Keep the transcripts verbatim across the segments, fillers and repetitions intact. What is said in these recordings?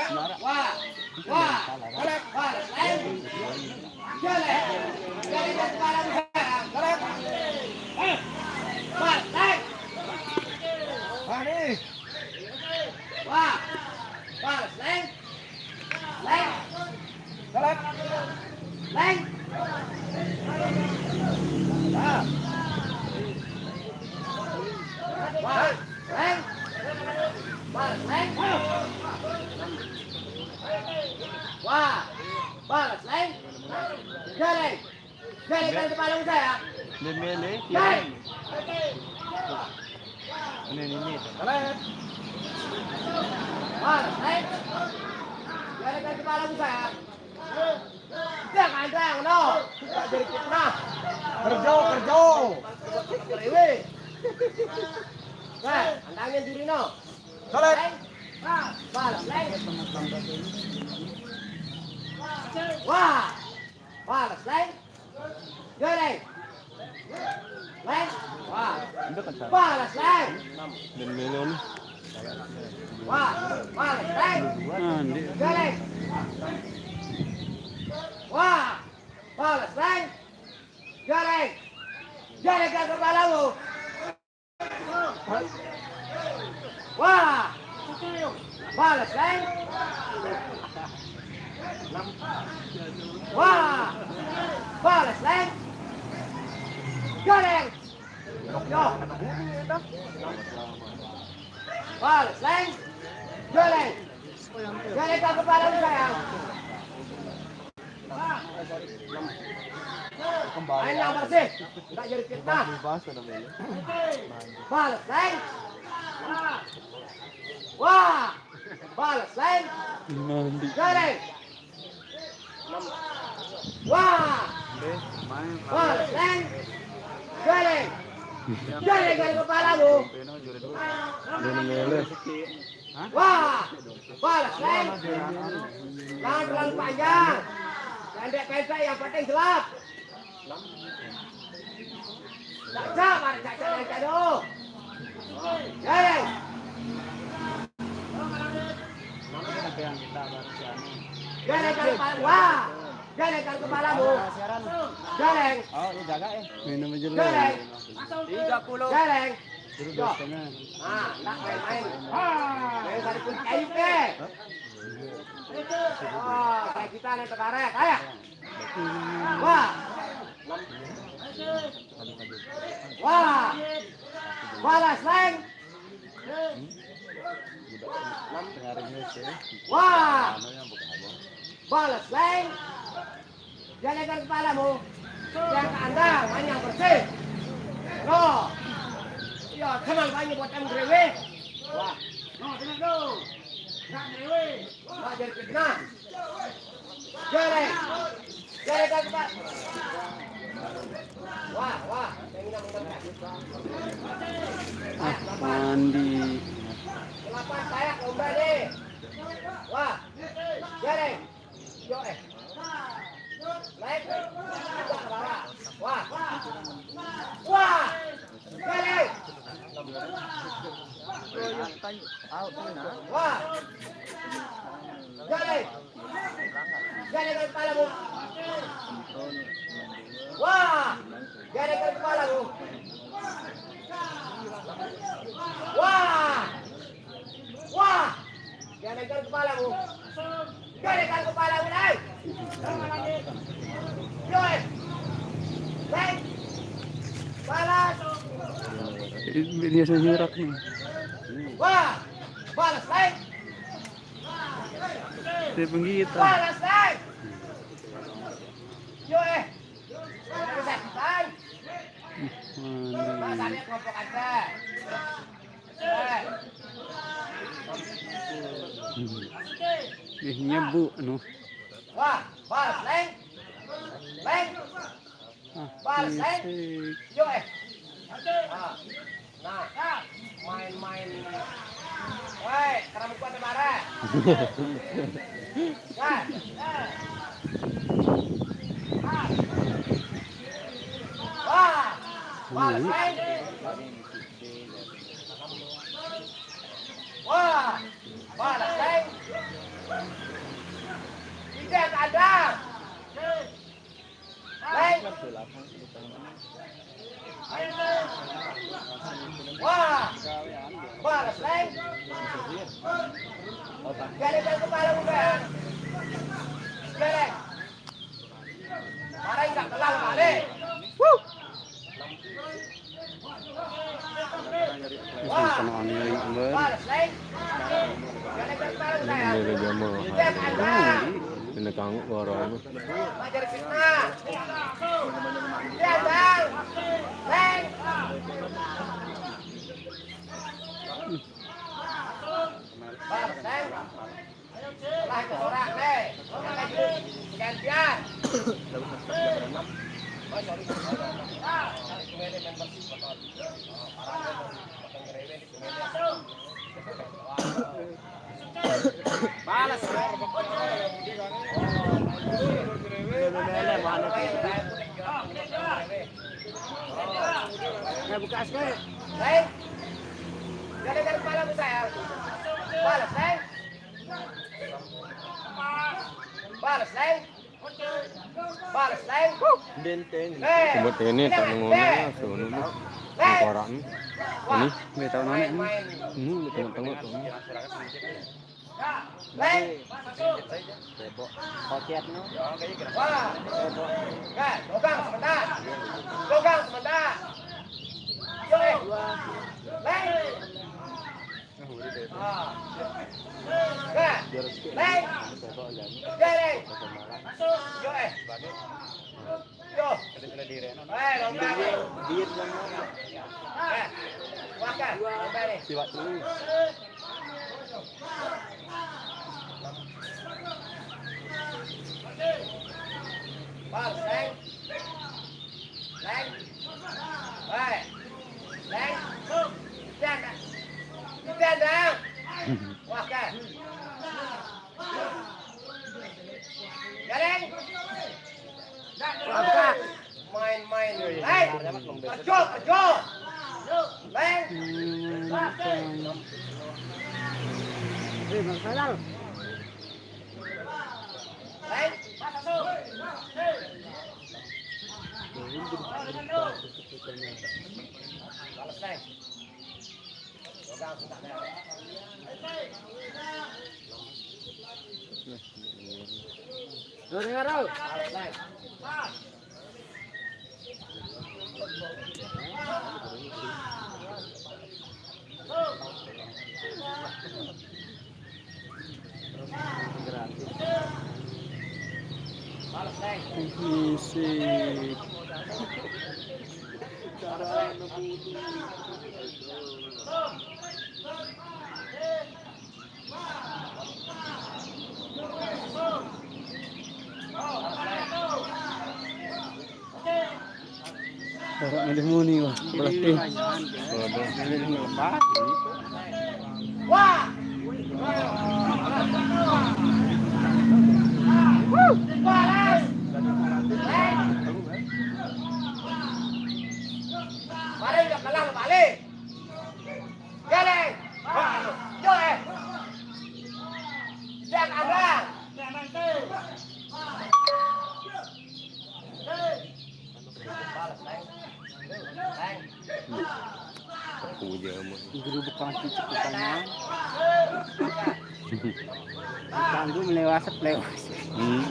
Wah. Wah. Wah. Wah. Wah. Wah. Wah. Wah. Leng. Leng. Leng. Wah. Leng. Wah. Leng. Wah. Wah. Leng. Jalan. Jalan kepala saya. Dia mele. Jalan. Ini, ini, ini. Wah. Leng. Jalan kepala saya. Jangan, jangan, no. Tidak jadi fitnah. Kerja, kerja. Rewe. Nah, andangin diri, no. Salat. Leng. Wah. Wah. Leng. Wah. Wah. Leng. Yo, Leng. Leng. Wah. Wah. Leng. Dan melon. Wah. Wah. Leng. Nah, ini. Yo, Leng. Wah. Wah. Leng. Yo, Leng. Yo, Leng, ke kepala lu. Wah. Balas, Leng. Wah. Balas, Leng. Yo, Leng. Yo. Balas, Leng. Yo, Leng. Yo, Leng, ke kepala lu, sayang. Main yang bersih. Enggak jadi fitnah. Balas, Leng. Wah. Balas, Leng. Mandi. Yo, Leng. Wah. Balas, Leng. Yo, Leng. Yo, Leng, dari kepala lu. Ini mele. Wah. Balas, Leng. Jangan terlalu panjang. Pendek-pendek, yang penting gelap. Cak, cak, mari, cak, cak, cak, cak, tuh. Hei. Hei, hei, hei, wah. Hei, hei, kepala, Bu. Hei, hei. Oh, lu jaga, eh. Minum aja lu. Hei, hei. Tiga puluh. Hei, hei. Nah, nggak main-main. Main dari pun kayu, deh. Oh, kayak kita nih, tertarik. Ayo. Wah. Wah. Balas, Leng. Wah. Balas, Leng. Dia lebar kepalamu. Yang ke anda, main yang bersih. Loh. Ya, tenang banyak buat yang gereweh. Wah. No, tenang dong. Nggak gereweh. Nggak jadi fitnah. Jalan. Jalan, Kak, Pak. Wah, wah. Yang ini menang, Kak. Ah, mandi. Delapan, saya kembali. Wah. Jalan. Yo, eh. Naik. Wah. Wah. Jalan. Wah. Jalan. Jalan dari kepala, Bu. Wah. Jalan dari kepala, Bu. Wah. Wah. Jalan dari kepala, Bu. Jalan dari kepala, Bu, eh. Yo, eh. Baik. Balas. Ini dia saya nyerak nih. Wah. Balas, Leng. Dia penggita. Balas, Leng. Yo, eh. Balas, Leng. Mandi. Balas, Leng, kelompok aja. Eh. Ih, nyebu, anu. Wah, balas, Leng. Leng. Ah, balas, Leng. Fisik. Yo, eh. Ah. Nah, main-main. Woi, kerambut gua ada bara. Nah. Ah. Wah. Wah, Leng. Wah. Wah, Leng. Ini jamaah. Ini kanggo orang. Gantian. Balas. Nah, buka aske. Balas, Leng. Balas, Leng. Benteng. Cuma ini tak nengona, sono ni. Koran. Ini. Ini, tengok-tengok tu. Leng. Kocet no. Wah. Kan, dogang sebentar. Dogang sebentar. Yo, eh. Leng. Ah. Kan. Leng. Yo, Leng. Yo. Eh, lomba ni. Diet lomba. Eh, makan. Lomba ni. Siwak dulu. Bal, Leng. Leng. Baik. Leng. Kita dah. Kita dah. Makan. Galeng. Main-main. Hei. Ajo, ajo. Leng. Leng. Balas, Leng. Fisik. Orang ada muni, wah, berarti. Waduh. Ini lepas. Wah. Mari, nggak kalah, balik. Galeng. Yo, eh. Siap, Abang. Aku aja mah. Guru bekasi cepetannya. Tanggung melewasa, melewasa. Hmm.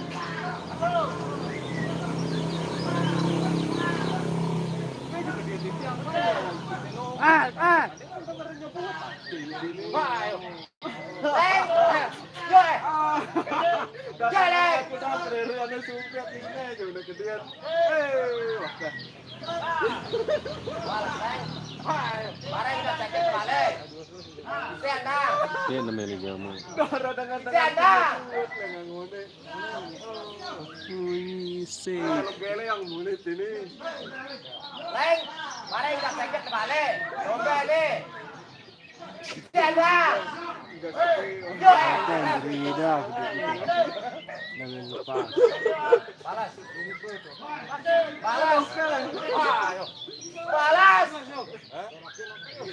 Ah, ah. Leng. Yo, eh. Jalan. Aku dah terlalu ada sumpit ini, udah gedean. Eh, wah. Barang kita cek balik. Siap, dah. Iya, namanya jamu. Darah dengan siap, dah. Dengan ngone. Wih, sih. Kalau gele yang mulit ini. Leng, barang kita cek balik. Coba nih. Beda. Jangan lupa. Balas. Balas. Ayo. Balas.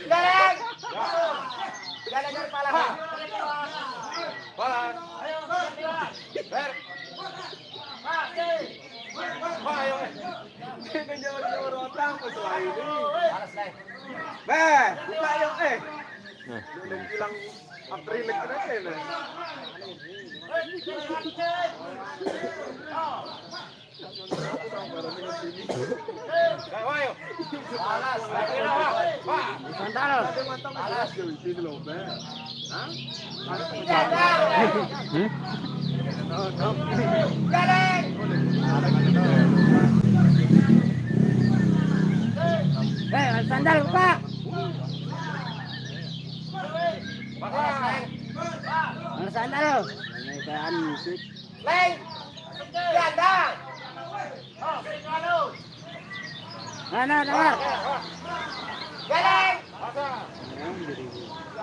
Jalan. Jalan dari pala. Balas. Ber. Ayo. Ini jawab-jawab orang apa selain ini? Balas, Leng. Beh, buka yuk, eh. Nah, udah bilang April lagi aja, nah. Santal. Alas, jauh sini loh, Beh. Hah? Hmm? Eh, sandal buka. Mana sandal? Ini kan musik. Leng. Gandang. Mana, dengar? Galeng.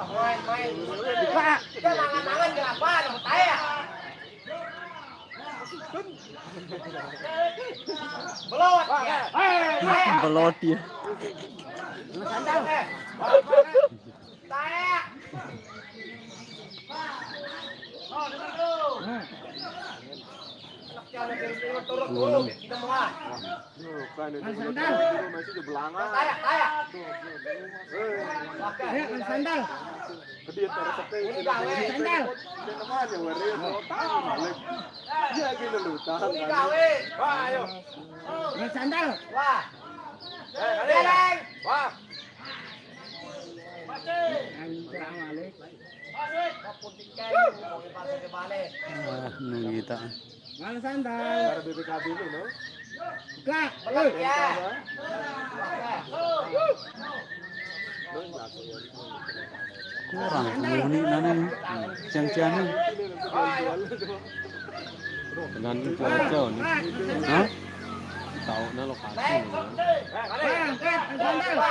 Main, main. Buka. Kita mangan-mangan di lapangan, mau tayang. Belot, ya. Belot, ya. Mana sandal? Taek. Oh, dengar tuh. Anak jalan dari sini turun dulu, kita mau. Bukan ini. Masih ada belangan. Taek, taek. Oke. Ayo, sandal. Gede, taruh sepi. Ini gawe. Sandal. Ini namanya, waris. Tahu, balik. Iya, gini lu, tahan. Ini gawe. Wah, ayo. Ayo, sandal. Wah. Eh, Galeng. Wah. Ah, nunggu kita. Mana sandal? Ada B P K B ini, no? Kak, woi. Kurang, ini mana ini? Ciang-ciang ini. Dengan cuaca nih. Hah? Tahu nah lokasi nih. Kak, sandal.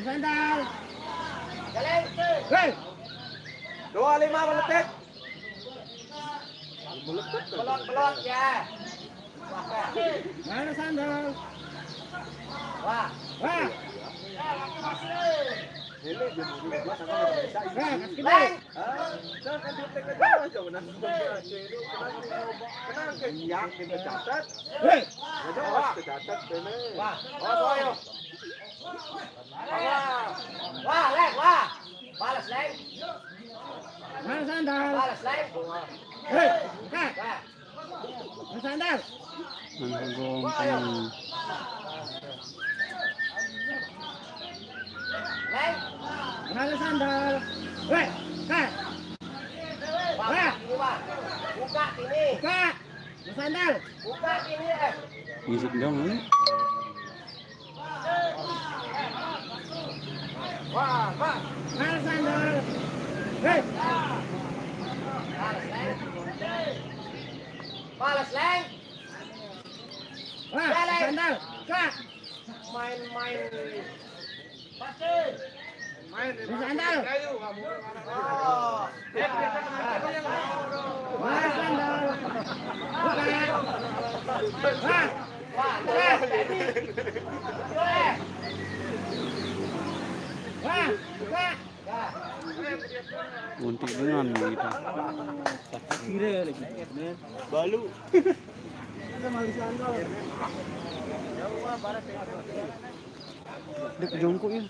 Sandal. Hei. Dua lima meletik. Belot-belot ya. Mana sandal? Wah. Wah. Ini dia mau gua sama bisa. Wah, kasih gede. Ah, jangan kan dia tekan aja, benar. Tenang, tenang, yakin tercatat. Hei. Ya, jelas tercatat, ini. Wah. Awas, ayo. Wah, Leng, wah. Balas, Leng. Mana sandal? Balas, Leng. Hei, buka. Wah. Mana sandal? Mana sandal? Leng. Mana sandal? Hei, buka. Wah, ini, wah. Buka ini. Buka. Mana sandal? Buka ini, eh. Musik dong, ini. Wah, Pak. Mana sandal? Hei. Balas, Leng. Balas, Leng. Wah, ya, Leng. Sandal. Kak. Main-main. Main, main. Sandal. Kayu, kamu. Oh. Mana sandal? Buka. Wah. Wah, buka. Ngunti dengan kita. Kira lagi. Balu. Dek jongkok ya.